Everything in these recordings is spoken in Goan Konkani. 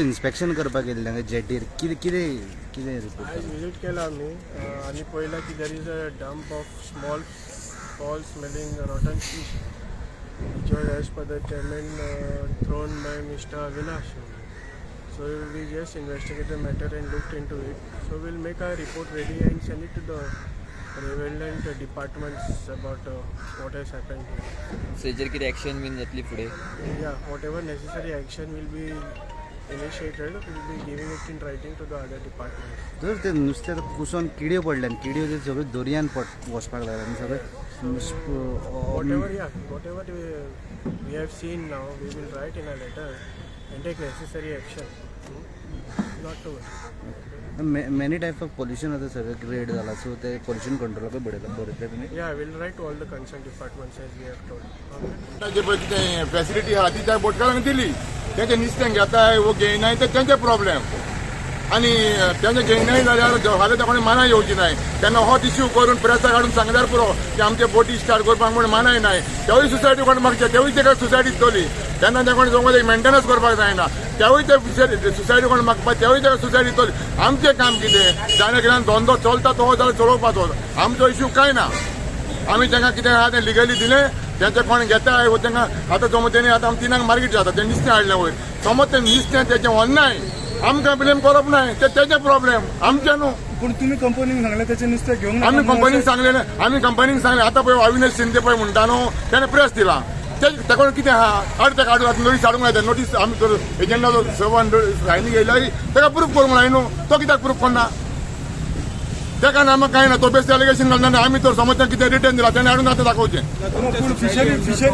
इन्स्पेक्शन करपाक गेल्ले हांगा जेटीर कितें कितें कितें रिपोर्ट? आयज विजीट केला आमी आनी पळयलां की there is a dump of small foul smelling rotten fish which was as per the chairman thrown by Mr. Avinash. So we just investigate the matter and looked into it. So we'll make our report ready and send it to the relevant departments about what has happened here. So हेजेर कितें एक्शन बीन जातली फुडें? Yeah, whatever necessary action will be initiated, we'll be giving it in writing to the other departments. जर ते नुस्तें आतां कुसोन किड्यो पडल्यान किड्यो ते सगळ्यो दर्यान पड वचपाक लागल्या आनी सगळे Whatever, yeah, whatever we have seen now, we will write in a letter and take necessary action. Hmm? Not to worry. Many type of pollution आतां सगळें क्रिएट जाला सो ते पोल्युशन कंट्रोलाकूय बरयला बरयतले तुमी? Yeah, we'll write to all the concerned departments as we have told. Okay. जे पळय कितें फॅसिलिटी आहा ती त्या बोटकारांक दिली. तेंचे नुस्तें घेताय वो घेयनाय ते तेंचे प्रॉब्लेम आनी तेंचे घेयनाय जाल्यार फाल्यां त्या कोणी मानाय येवची नाय. तेन्ना होच इश्यू करून प्रेसाक हाडून सांगल्यार पुरो की आमचे बोटी स्टार्ट करपाक म्हूण मानाय नाय. तेवूय सोसायटी कोण मागचे तेवूय तेका सोसायटी दितली. तेन्ना ते कोणी समज एक मेंटेनन्स करपाक जायना तेवूय ते सोसायटी कोण मागपाक तेवूय तेका सोसायटी दितली. आमचें काम कितें जाणा कितें धंदो चलता तो जाल्यार चलोवपाचो आमचो इश्यू कांय ना. आमी तांकां कितें आहा तें लिगली दिलें तेंचे कोण घेता वो तांकां आतां समज तेणी आतां आमी तिनांक मार्केट जाता तें नुस्तें हाडलें वयर समज तें नुस्तें तेचें व्हरनाय आमकां ब्लेम करप नाय ते तेजें प्रॉब्लेम आमचें न्हू. पूण तुम्ही कंपनीक सांगलें तेचें नुस्तें घेवंक नाका आमी म्हणून कंपनीक सांगलें आमी कंपनीक सांगलें. आतां पळय अविनाश शिंदे पळय म्हणटा न्हू तेणें प्रेस दिला ते ताका कितें आहा आड ताका हाडून आतां नोटीस हाडूंक जाय. नोटीस आमी तर एजंटाचो 700 सायनी येयल्या ताका प्रूफ करूंक लाय न्हू तो कित्याक प्रूफ करना तेका ना आमकां कांय ना. तो बेस्ट एलिगेशन घालना आमी तर समज तें कितें रिटर्न दिला तेणें हाडून आतां दाखोवचें. पूण फिशरी फिशरी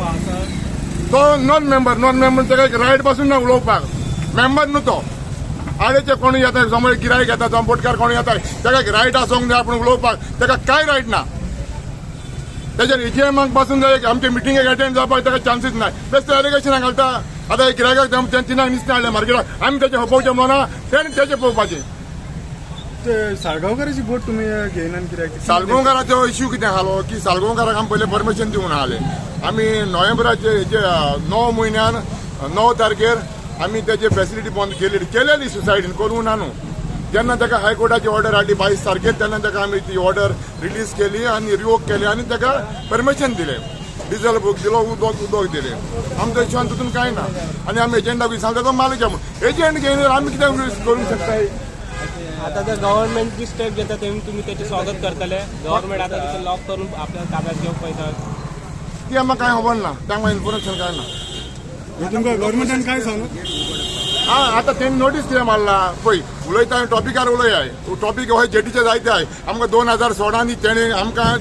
तो नॉन मेंबर नॉन मेंबर ताका एक रायट पासून ना उलोवपाक मेंबर न्हू तो. आडेचे कोण येता समज गिरायक येता जावं बोटकार कोण येता ताका एक रायट आसूंक जाय आपूण उलोवपाक ताका कांय रायट ना. तेजेर एजीएमाक पासून जाय आमचे मिटिंगेक अटेंड जावपाक ताका चान्सीस ना. बेस्ट एलिगेशनां घालता. आतां एक गिरायकाक तिनांक नुस्तें हाडलें मार्केटाक आमी तेजें पळोवचें म्हणून तेणें तेजें पळोवपाचें. ते साळगांवकाराची बोट तुमी घेयनात कित्याक? सालगांवकाराचो इश्यू कितें आसलो की सालगांवकाराक आमी पयलें परमिशन दिवंक नासलें. आमी नोव्हेंबराचे हेजे 9 म्हयन्यान 9 तारखेर आमी तेजे फेसिलिटी बंद केलेली सोसायटीन करूंक ना न्हू. जेन्ना ताका हायकोर्टाची ऑर्डर हाडली 22 तारखेर तेन्ना ताका आमी ती ऑर्डर रिलीज केली आनी रिवोक केली आनी ताका परमिशन दिलें. डिजल बूक दिलो उदक दिलें. आमचो इश्यू तितून कांय ना. आनी आमी एजंटाक सांगता तो मालक म्हूण एजंट घेयना आमी कितें करूंक शकताय? आता जर गव्हर्नमेंट जी स्टेप घेता ते तुम्ही त्याचे स्वागत करतले? गव्हर्नमेंट आता तिथे लॉक करून आपल्या ताब्यात घेवंक पळयता ती आमकां कांय खबर ना. तांकां इन्फॉर्मेशन कांय ना. तुमकां गव्हर्मेंटान काय सांगू? आं आतां तेणी नोटीस कितें मारला पळय उलयता टॉपिकार उलय टॉपीक हो जेटीचे जायते आहाय. आमकां 2016 तेणी आमकां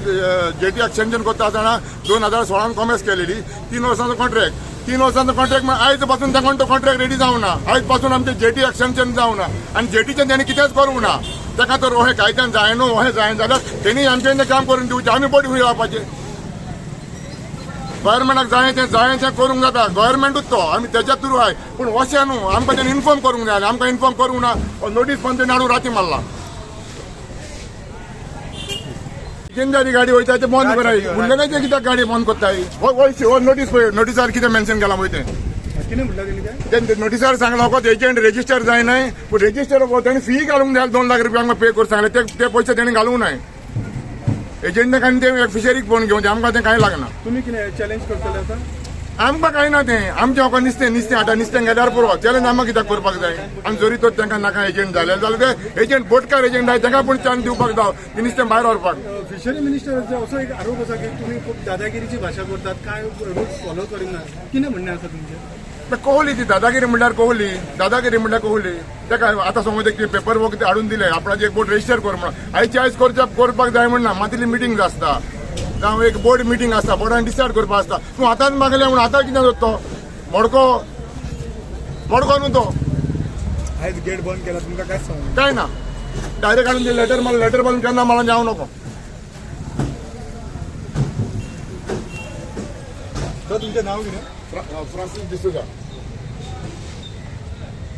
जेटी एक्सटेंशन करता आसतना 2016 कॉमर्स केलेली 3 वर्सांचो कॉन्ट्रॅक्ट 3 वर्सांचो कॉन्ट्रॅक्ट म्हण आयज पासून तांकां तो कॉन्ट्रॅक्ट रेडी जावना. आयज पासून आमचें जेटी एक्सटेंशन जावना आनी जेटीचें तेणी कितेंच करूंक ना. ताका तर अहें कायद्यान जाय न्हू अहें जायना जाल्यार तेणी आमचें काम करून दिवचें. आमी बोटी खंय रावपाचें? गव्हर्मेंटाक जाय तें जाय तें करूंक जाता. गव्हर्मेंटूच तो आमी तेच्या थ्रू आहाय पूण अशें न्हू आमकां तेणी इन्फॉर्म करूंक जाय. आमकां इन्फॉर्म करूंक ना नोटीस पण तेणी हाडून राती मारला. एजंटाची गाडी वयता ते बंद कराय उरलेल्याचे कित्याक गाडी बंद करताय? हो नोटीस पळय नोटिसार कितें मेन्शन केलां पळय तें कितें म्हणटा तेणी? ते नोटिसार सांगलां फकत एजंट रेजिस्टर जायनाय पूण रेजिस्टर तेणी फी घालूंक जाय 2 लाख रुपया आमकां पे करूंक सांगलें ते पयशे तेणी घालूंक नाय. एजंटाक आनी ते फिशरीक फोन घेवचें आमकां तें कांय लागना. तुमी कितें चॅलेंज करतले आतां? आमकां कांय ना तें आमचें म्हाका नुस्तें नुस्तें आतां नुस्तें गेल्यार पुरो चॅलेंज आमकां कित्याक करपाक जाय? आनी जरी तर तांकां नाका एजंट जाल्यार जाल्यार ते एजंट बोटकार एजंट आहाय तांकां पूण चान्स दिवपाक जाव ती नुस्तें भायर व्हरपाक. फिशरी मिनिस्टराचो असो एक आरोप आसा की तुमी खूब दादागिरीची भाशा करतात कांय रुल्स फॉलो करिनात. कितें म्हणणें आसा तुमचें? कोहली ती दादागिरी म्हणल्यार कोहली दादागिरी म्हणल्यार कोहली. ताका आतां समज एक पेपर वर्क हाडून दिलें आपणाचे एक बोट रेजिस्टर कर म्हणून आयची आयज करपाक जाय म्हणना. मात मिटींग आसता जावं एक बोर्ड मिटींग आसता बोर्डान डिसायड करपाक आसता. तूं आतांच मागलें म्हूण आतां कितें जाता? तो मोडको मोडको न्हू तो. आयज गेट बंद केला तुमकां कांयच सांगूंक कांय ना. डायरेक्ट हाडून दिलें लेटर मारलें. लेटर मारून केन्ना मला जावं नको. सर तुमचें नांव कितें? फ्रांसीस डिसोजा.